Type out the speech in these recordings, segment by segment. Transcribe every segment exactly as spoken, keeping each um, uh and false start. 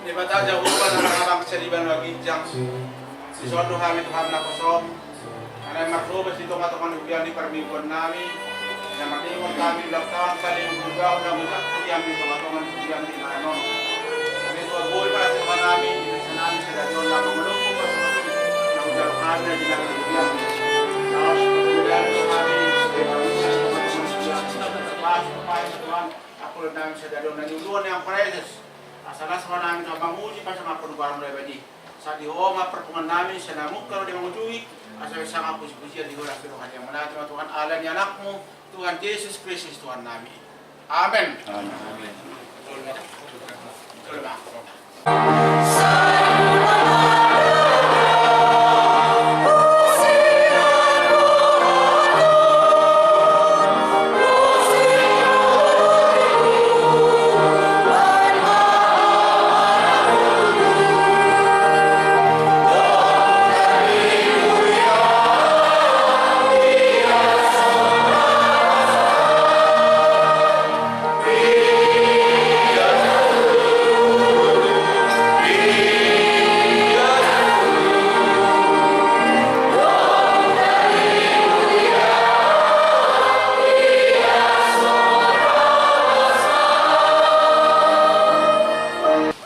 Debata Jahowa na mangabangsa di banua ginjang, dison do hami Tuhan naposom, na naeng marhobas di tongatonga ni huria ni parmingguan nami, na marningot hami ulang tahun sali ulang tahun na mujak huria di tongatonga ni huria di inganan on. Hami tua boi pala Tuhan nami, di desa nami sadari on na mangalombu pas na ujar hami na jinaka di huria. Laos kemudian hami, pas, pas, Tuhan, aku dan sadari on na niuluan yang Kristus. Asa las roha nami Tuhan manguji pasangapon goarmu na badia. Asa di Ho ma parpunguan nami, asa na mungkar di mangujungi, asa sanga pujipujian di Ho las roha nami. Mauliate ma Tuhan, ala ni Anakmu, Tuhan Jesus Kristus Tuhan nami. Amen. Amen.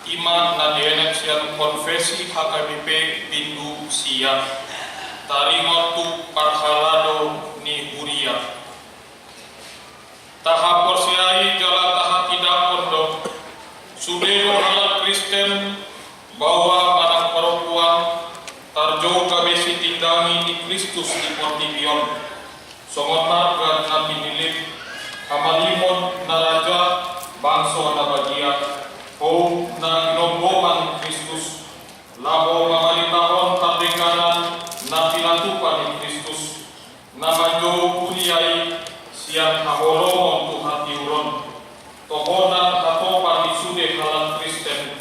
I ma na dienet sian konfesi H K B P bindu sia, taringot tu parhalado ni huria. Tahaporseai jala tahatindangkon do, sude do halak Kristen, baoa manang parompuan, tarjou gabe sitindangi ni Kristus di portibi on. Songon marga na pinillit, hamalimon na raja, bangso na badia, houm na ginomgoman ni Kristus, laho mamaritahon pardengganan na pinatupa ni Kristus, na manjou huria i sian haholomon tu hatiuron. Tohonan hatopan ni sude halak Kristen,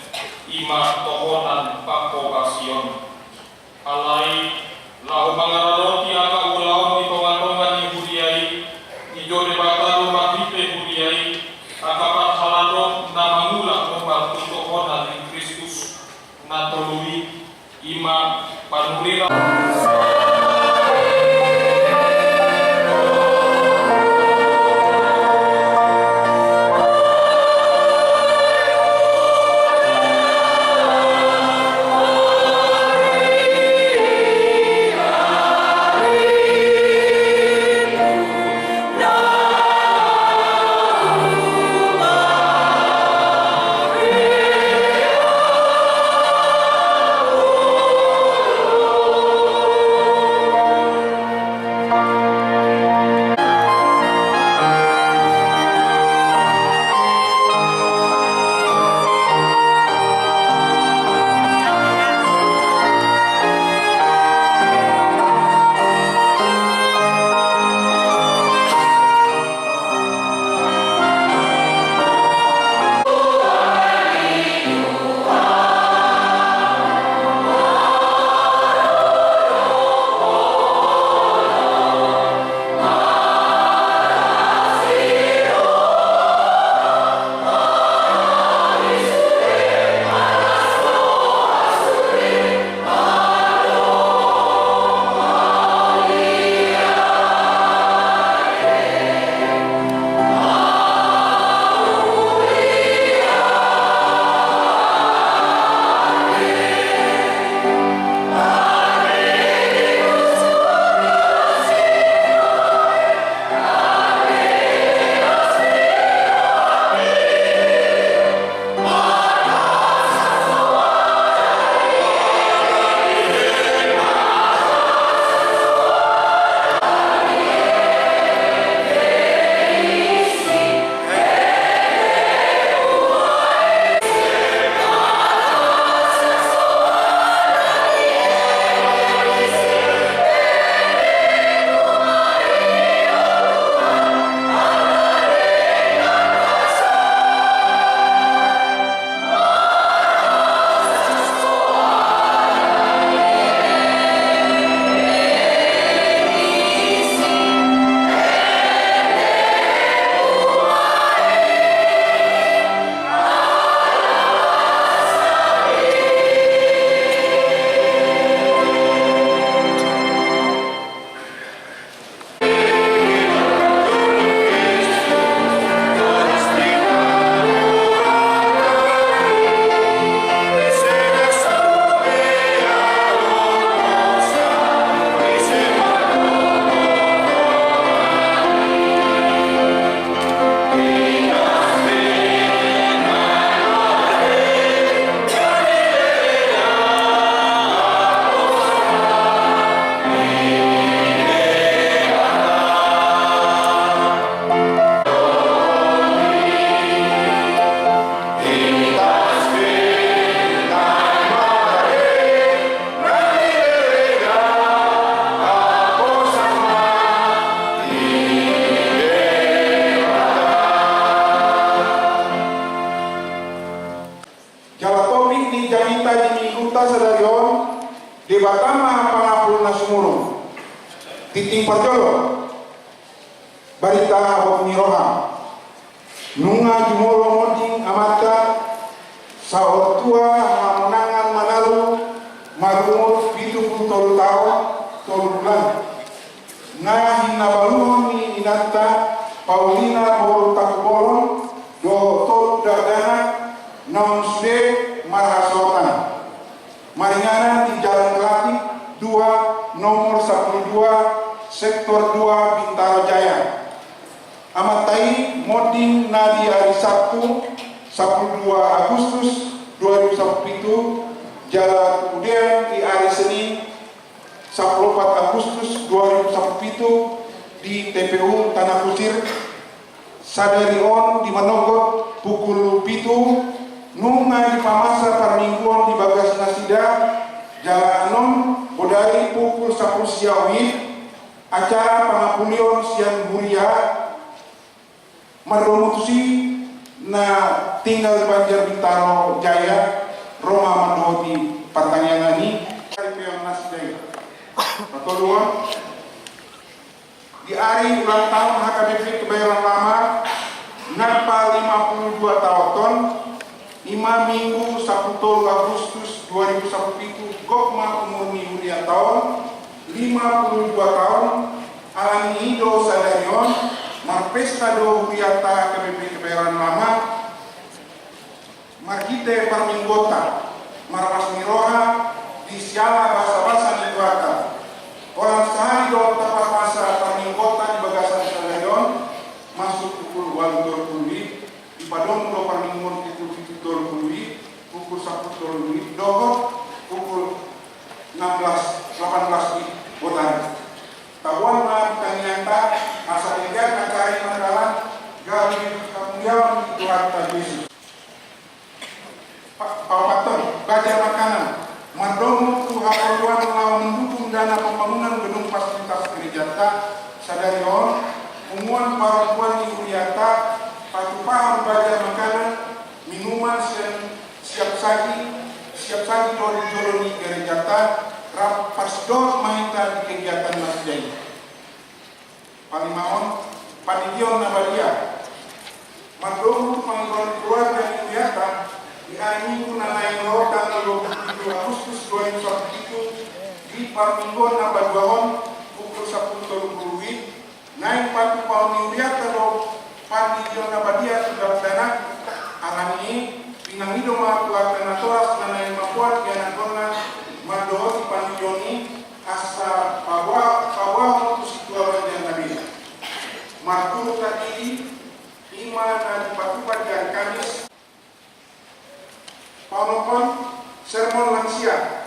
i ma tohonan panghobasion. Alai, laho mangaradoti angka ulaon di tongatonga ni huria i, dijou Debata do marhite huria i angka parhalado na mangula hombar tu tohonan ni Kristus. Na tolu i, i ma panurirang. Jala topik ni jamita di minggunta sadari on, Debata ma pangapul na sumurung. Tingting parjolo, barita habot ni roha. Nunga jumolo monding amanta, saur tua Hamonangan Manalu, marumur pitu pulu tolu taon, tolu bulan. Na hinabaluhon ni inanta, Paulina boru Takubolon, dohot tolu dakdanak, naung sude marhasohotan. Maringanan di Jalan Klatik dua, nomor sapuluh dua, Sektor dua, Bintaro Jaya. Amanta i monding na di ari Sabtu, sapuluh dua Agustus dua ribu sapuluh pitu, jala tubudean di ari Senin, sapuluh opat Agustus dua ribu sapuluh pitu, di T P U Tanah Kusir. Sadari on di manogot pukul pitu, nunga dipamasa parmingguon di bagas nasida, jala annon bodari pukul sapuluh sia huhut, acara pangapulion sian huria, mardomu tusi na tinggal Banjar Bintaro Jaya, ro ma mandohoti partangiangan i. Ari peon nasida i. Patoluhon, di ari ulang tahun H K B P Kebayoran Lama, na palima pulu dua taon on, i ma Minggu sapuluh tolu Agustus dua ribu sapuluh pitu, gok ma umur ni huriata on, lima pulu dua taon. Alani i do sadari on, marpesta do huriata H K B P Kebayoran Lama, marhite parmingguonta, marlas ni roha, di siala basabasa ni Tuhanta. Holan sahali do taparmasa parmingguonta di bagasan sadari on, masuk pukul ualu tolu pulu i, dipadomu do parmingguon pukul pitu tolu pulu i, pukul sapuluh tolu pulu i, dohot pukul enam belas, delapan belas i bodari. Taboan ma di tangiangta, asa denggan acara i mardalan, gabe hamuliaon di Tuhanta Jesus. Pa-, paopathon, bajar makanan. Mardomu tu haporluan laho mandukung dana pembangunan gedung fasilitas gerejanta, sadari on, punguan parompuan ni huriata, patupahon bajar makanan, minuman sian, siap saji, siap saji do di jolo ni gerejanta, rap parsidohot ma hita di kegiatan nasida i. Palimahon, pandidion na badia. Mardomu tu pangidoan keluarga ni huriata, di ari Minggu na naeng ro tanggal dua puluh tujuh Agustus dua ribu sapuluh pitu, di parmingguon na paduahon, pukul sapuluh tolu pulu i, naeng patupahon ni huriata do pandidion na badia tu dakdanak. Alani i, pinangido ma tu angka natoras na naeng mamboan ianakhonna mandohoti pandidion i, asa paboa-, paboahon tu sintua banjar na beda. Marturut tardidi, i ma na dipatupa di ari Kamis. Paonomhon, sermon lansia.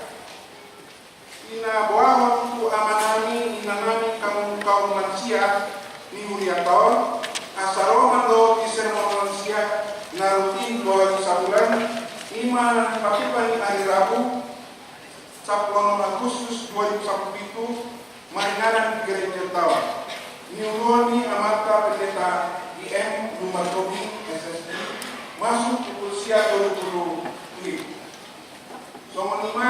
I na boahon tu amanami, inanami, kaum, kaum lansia ni huriata on, asa ro mandohoti sermon lansia na rutin dua kali sabulan, i ma na dipatupa di ari Rabu, sapuluh onom Agustus dua ribu sapuluh pitu, maringanan di gerejanta on. Niuluhon ni amanta Pendeta I M Lumban Tobing, S S I, masuk pukul sia tolu pulu i. Songon i ma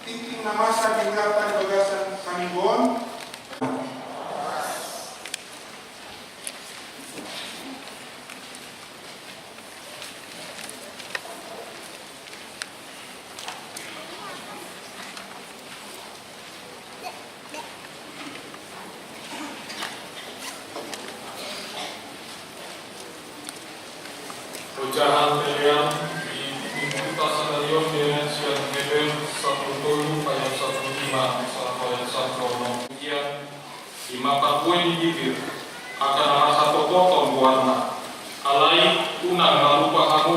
tingting na masa di huriata di bagasan saminggu on. Ojahan pelean di minggu pasadarion dibaen sian Heber sapuluh tolu ayat sapuluh lima sahat sapuluh onom. Kemudian, i ma parbue ni bibir, angka na marhatopoton goarna. Alai unang marlupa hamu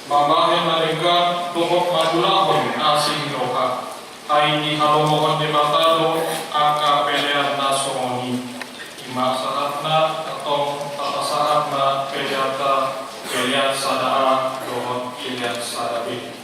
mambahen na denggan dohot mangulahon asi ni roha. Ai dihalomohon Debata do angka pelean na songon i. I ma sahatna, antong tapasahat ma peleanta, pelean sada A dohot pelean sada B.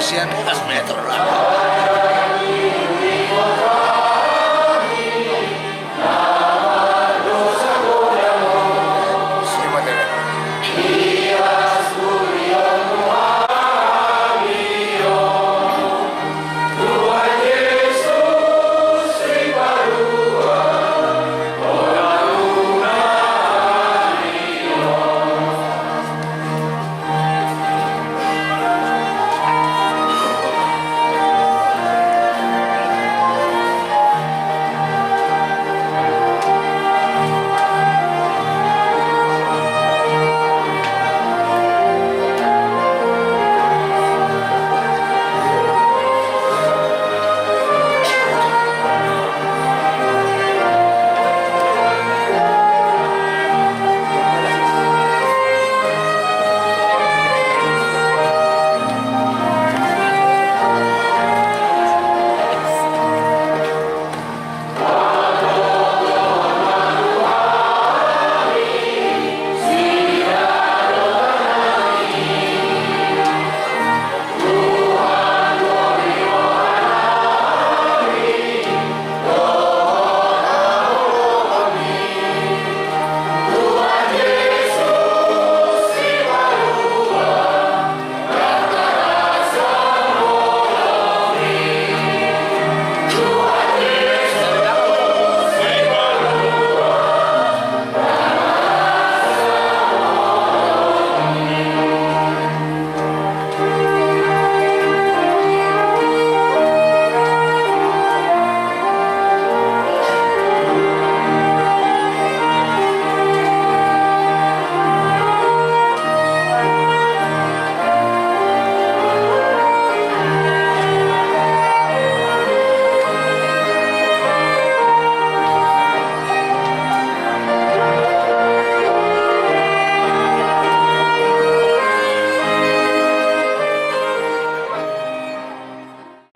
Sian unas meter.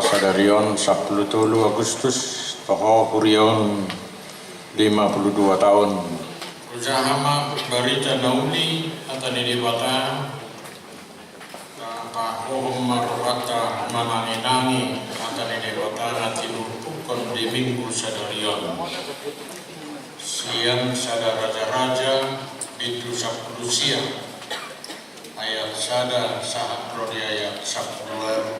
Sadari on sampulu tolu Agustus, toho huria on lima puluh dua taon. Hujaha ma barita na uli, hata ni Debata. Tapahohom ma rohanta manangi-nangi hata ni Debata na tinurpukkon di Minggu sadari on. Sian Sada Raja-raja, bindu sampulu sia, ayat sada sahat ro di ayat sampulu ualu.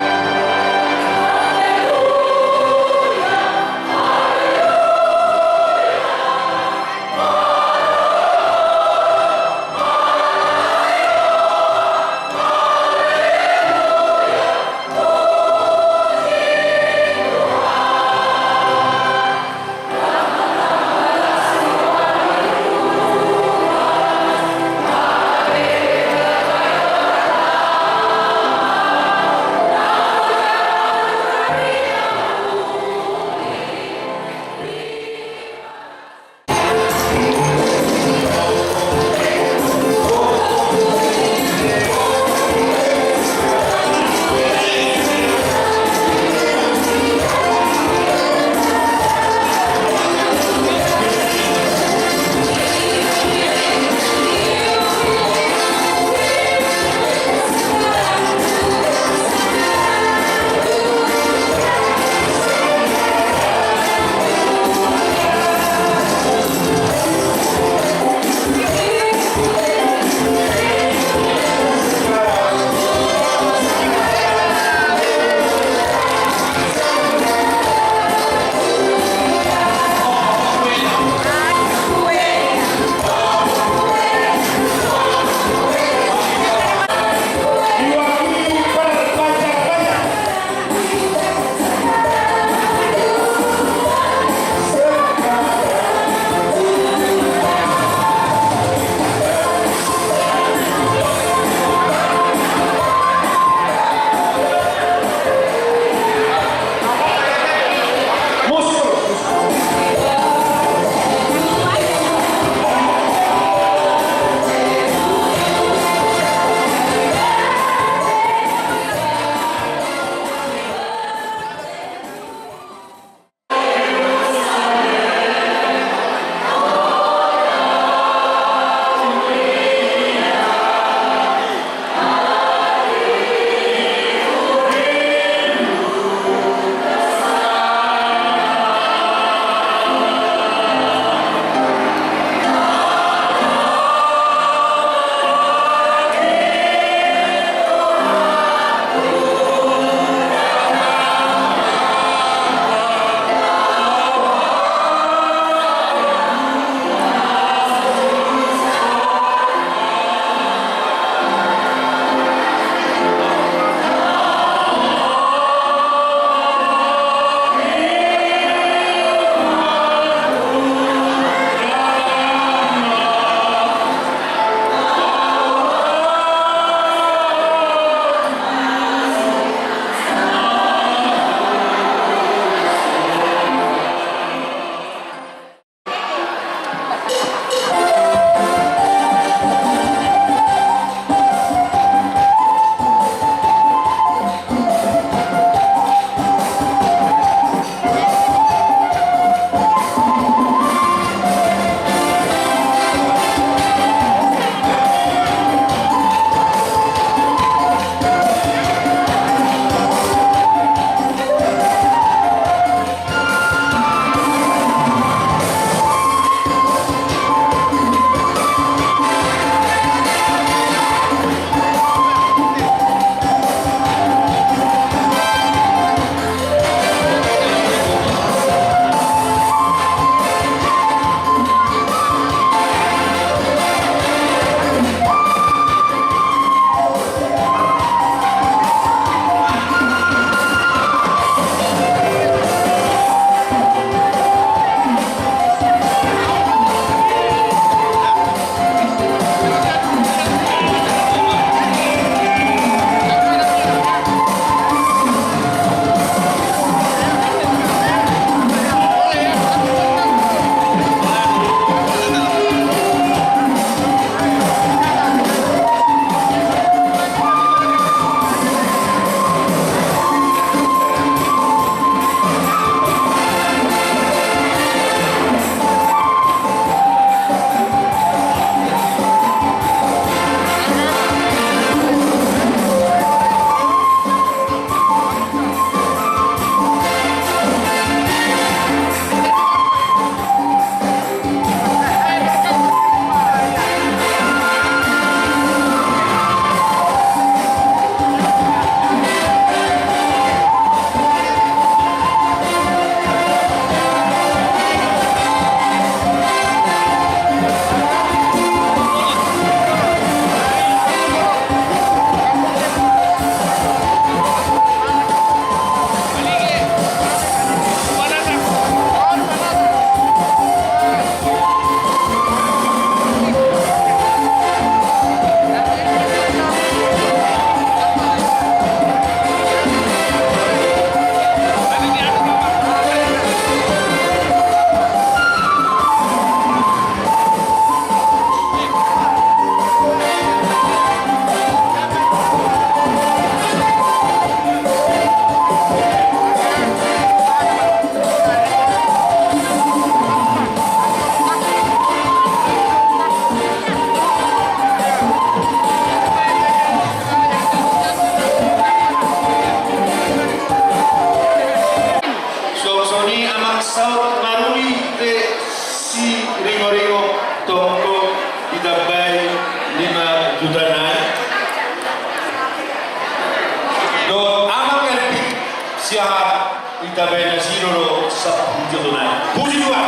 Siaha, ita baen nasida do sapuji tu Tuhan. Puji Tuhan.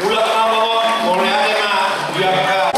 Mulak ma, mauliate ma di angka.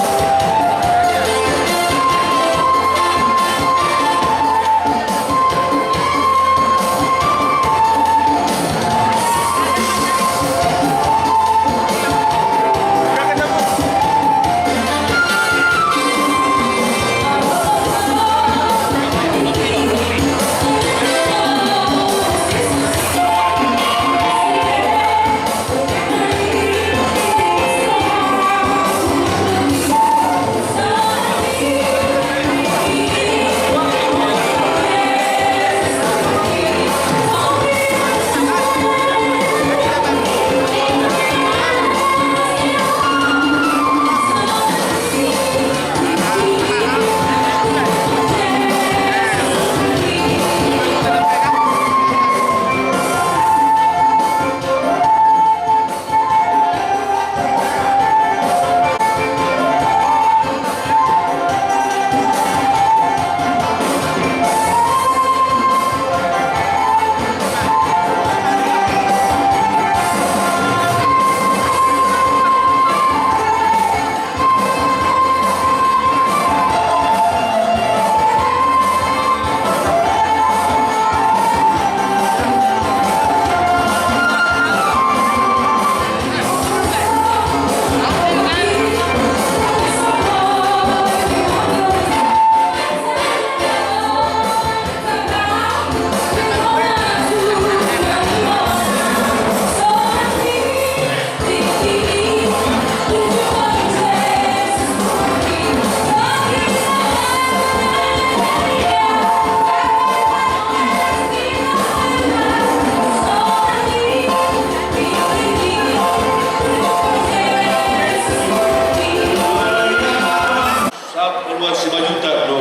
Sahat puluan lima juta do,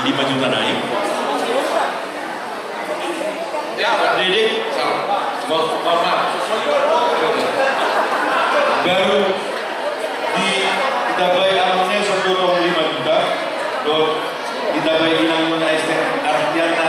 lima juta nai. Dede. Baru di, ditambai amang Nelson do tong lima juta. Dohot ditambai inang Mona Ester Ardiana.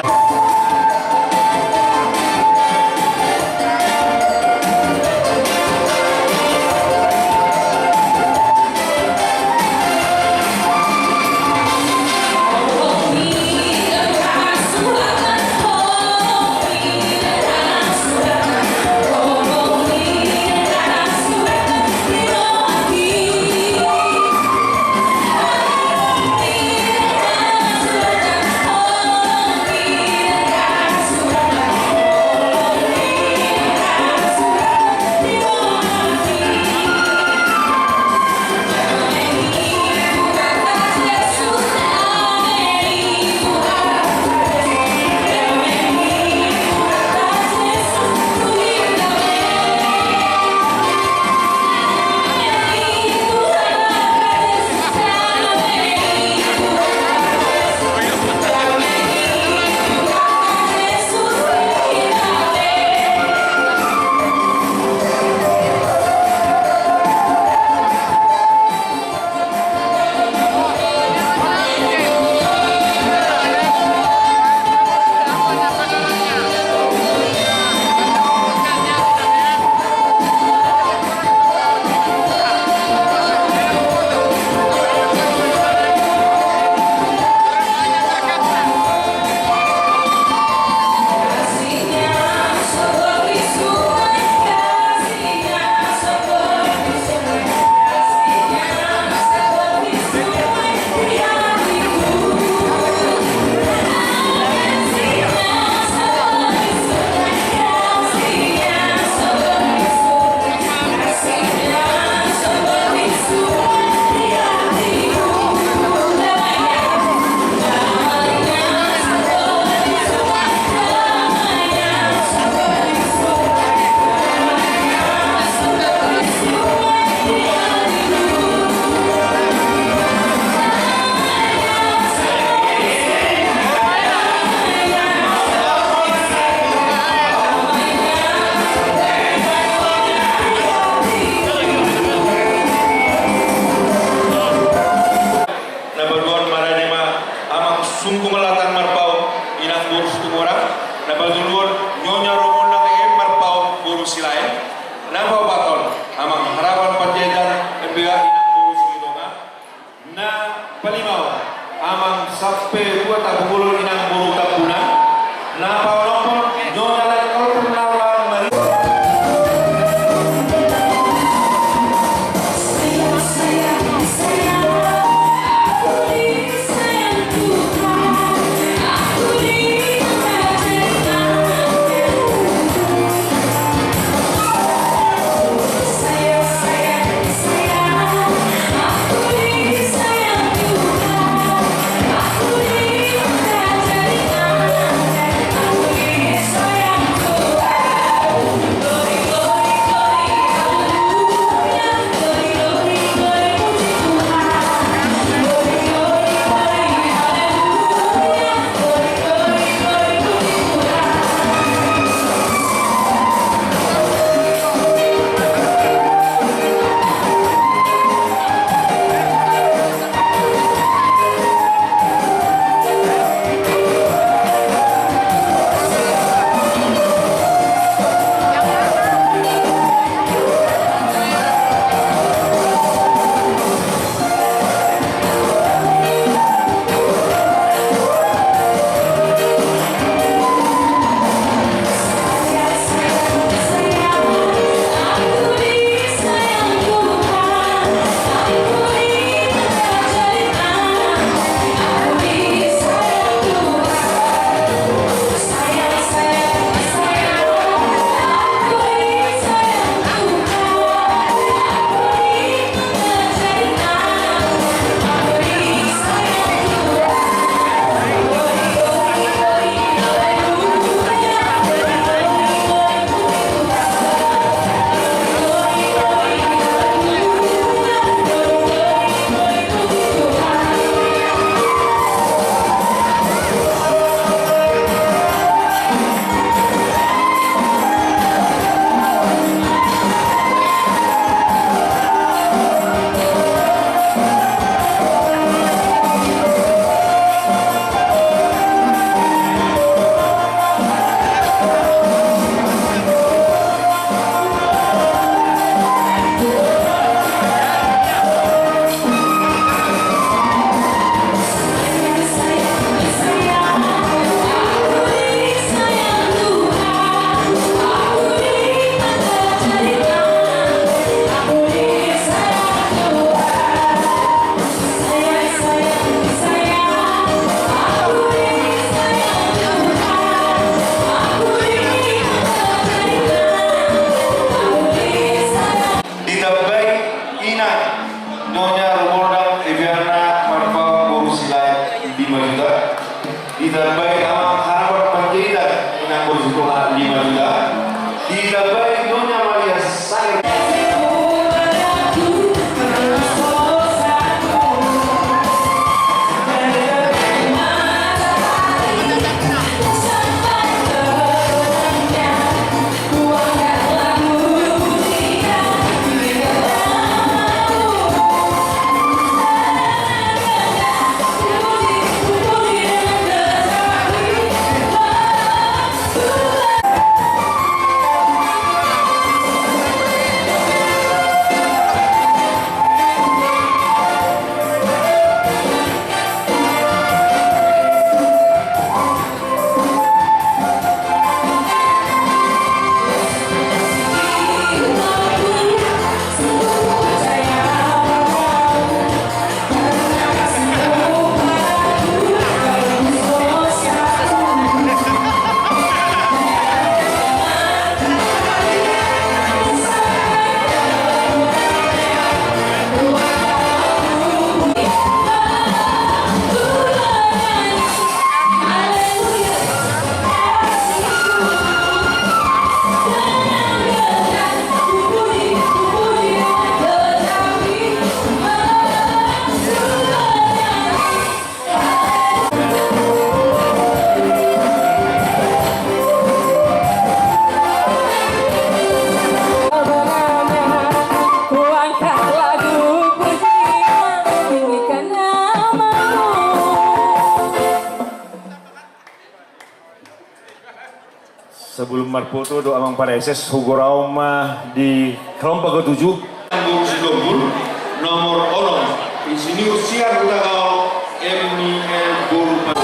Sebelum marfoto do amang pareses, hugoraon ma di kelompok ketujuh. Tanggul Sitompul, nomor onom, Insinyur Sian Hutagaol, M I L Boru.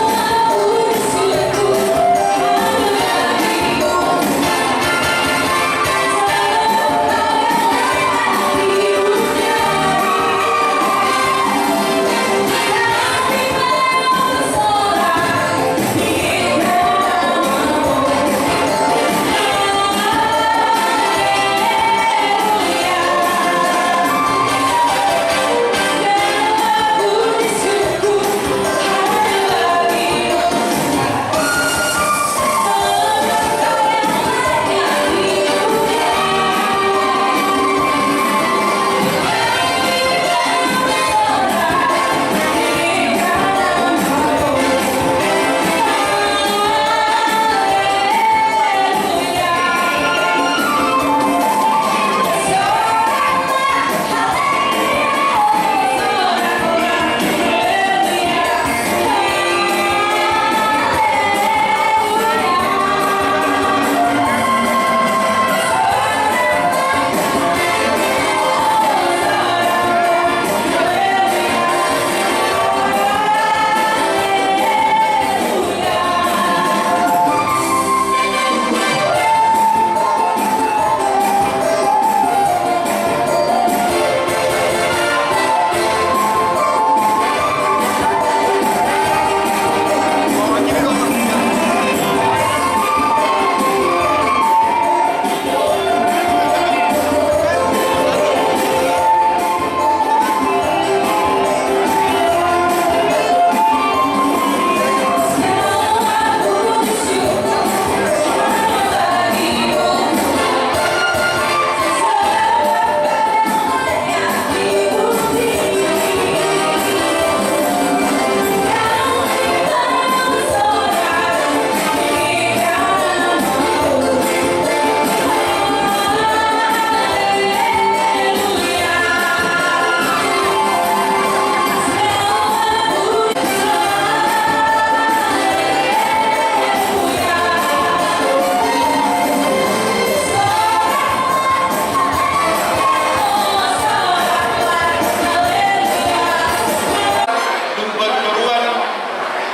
Tumpat toruan,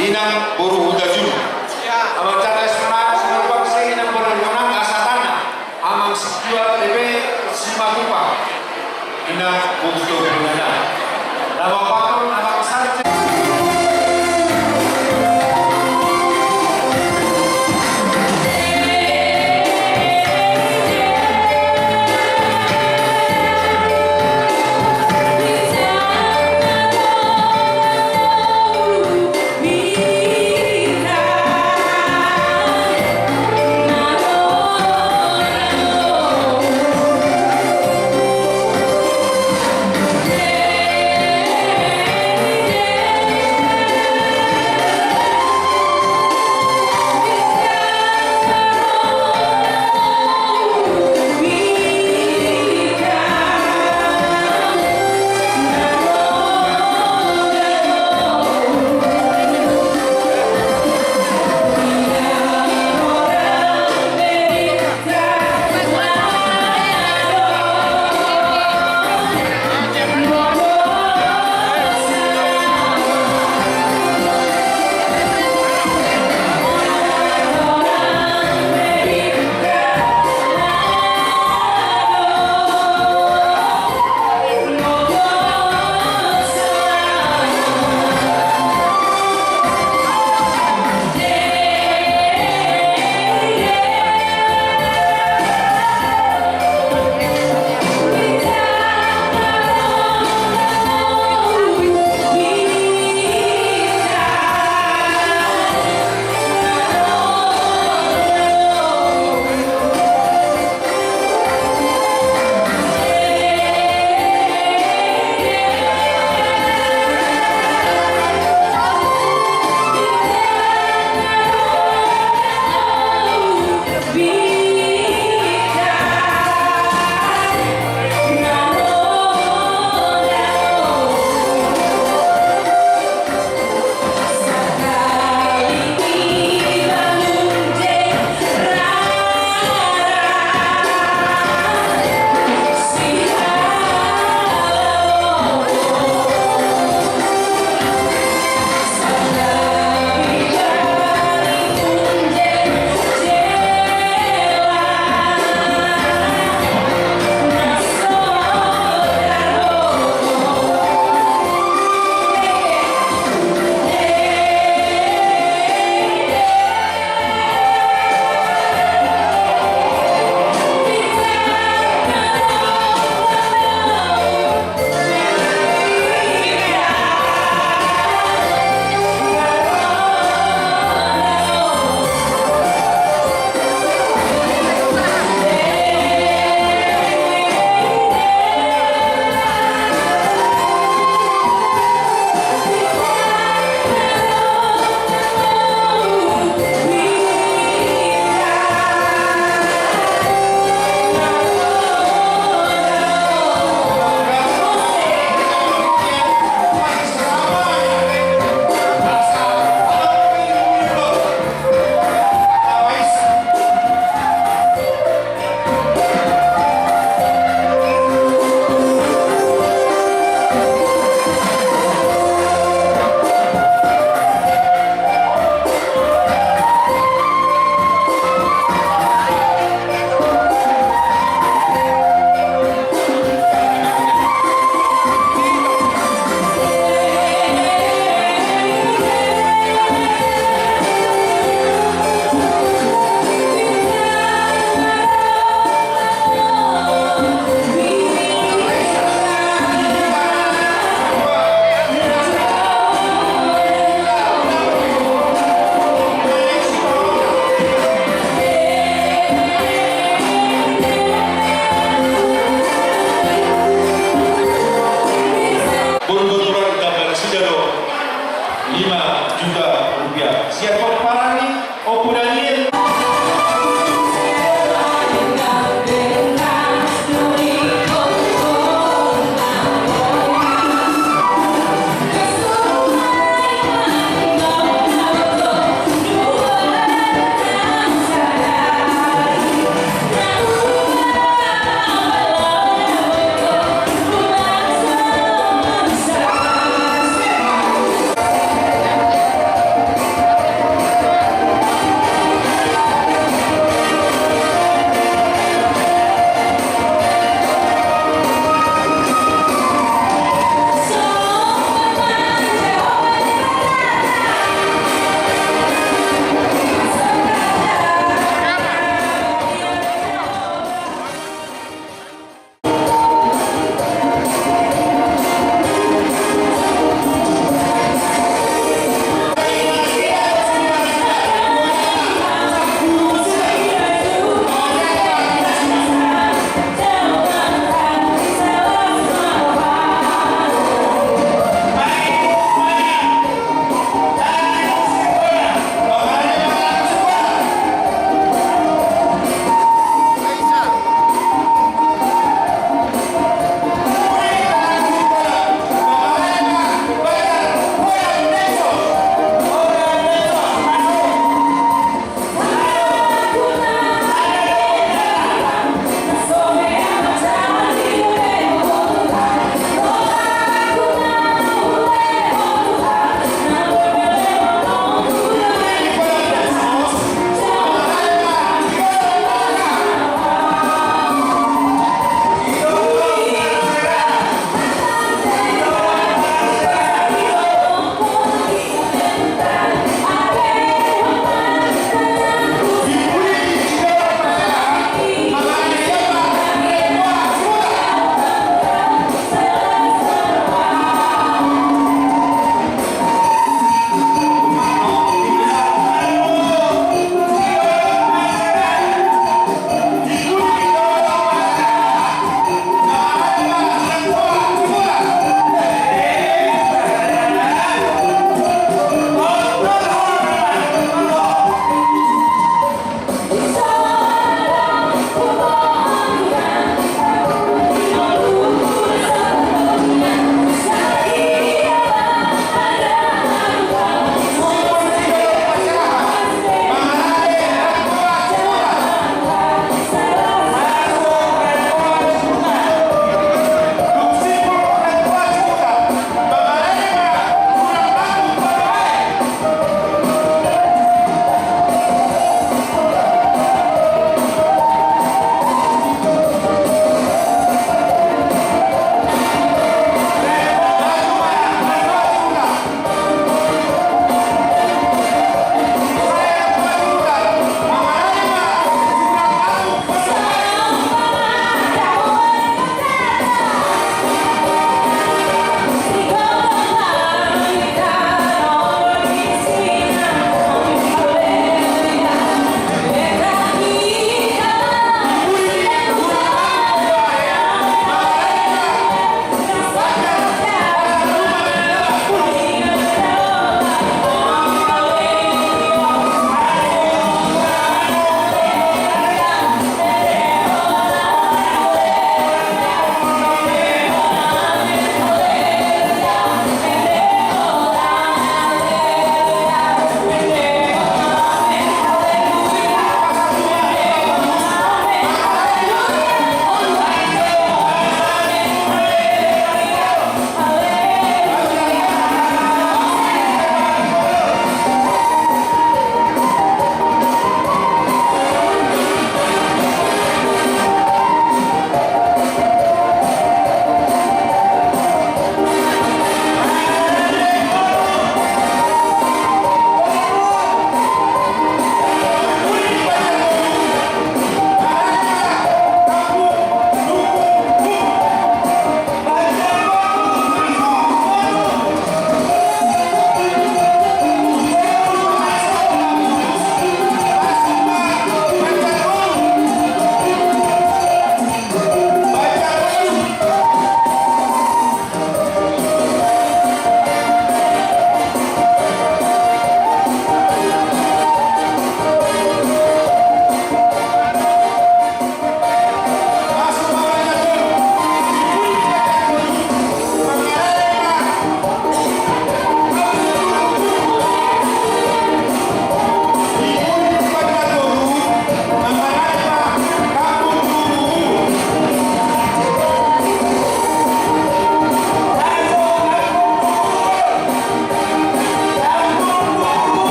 Inang boru Hutajulu. Amang Charles Manahan, Simalupang, Inang boru Manahan, asa tanda. Amang Situa T B Simatupang. Inang boru Situa Manahan. Nama patung Amang Sarce.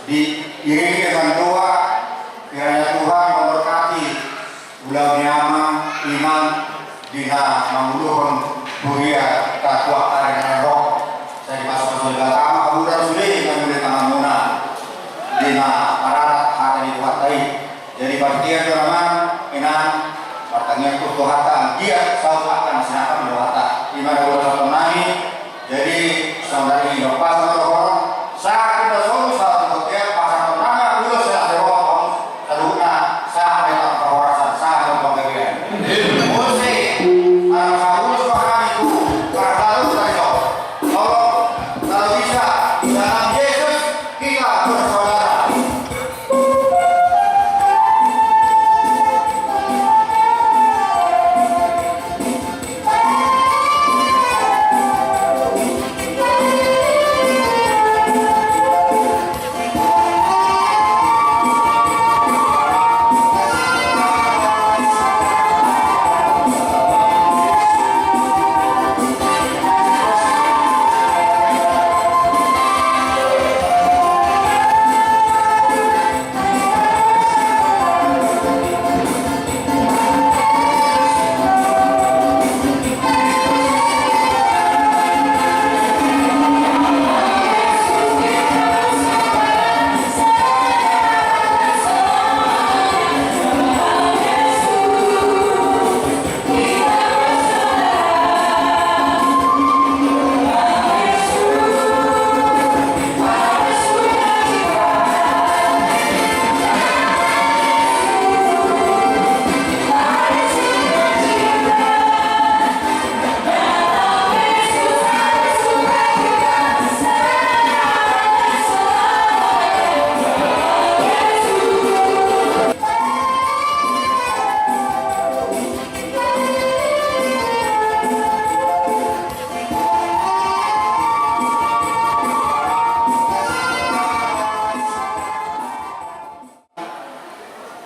Diiringi dengan doa, kiranya Tuhan memberkati ulaon ni amang inang di na manguluhon huria tatuak ari na ro. Sai dipasupasu Debata ma hamu sude, na mangulahon tanganmuna di na mararat hata ni Tuhanta i. Jadi, parhitean do amang inang, martangiang tu Tuhanta, anggiat saut angka na sinangkap ni Tuhanta. I ma na hupasahat nami. Jadi, saudari, lepas ma dohonon. Sahat ma songon sahat tu Tuhanta, pasahat nami ulos na sewa on. Saluhutna, sahat ma di hamu parhorasan, sahat ma di hamu panggabean. Muse, ala sahat ulos ma hami tu parhalus tadi. Tolong, kalau bisa, dalam Yesus kita bersaudara.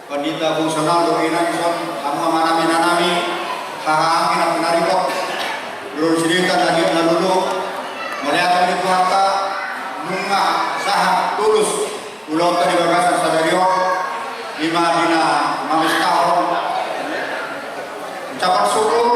Pandita fungsional do inang dison, hamu amanami, inanami, hahaanggi na pinaribot. Dulu sirita na giot na lulu, mauliate ma di Tuhanta, nunga sahat tulus ulaonta di bagasan sadari on, i ma di na mamestahon ucapan syukur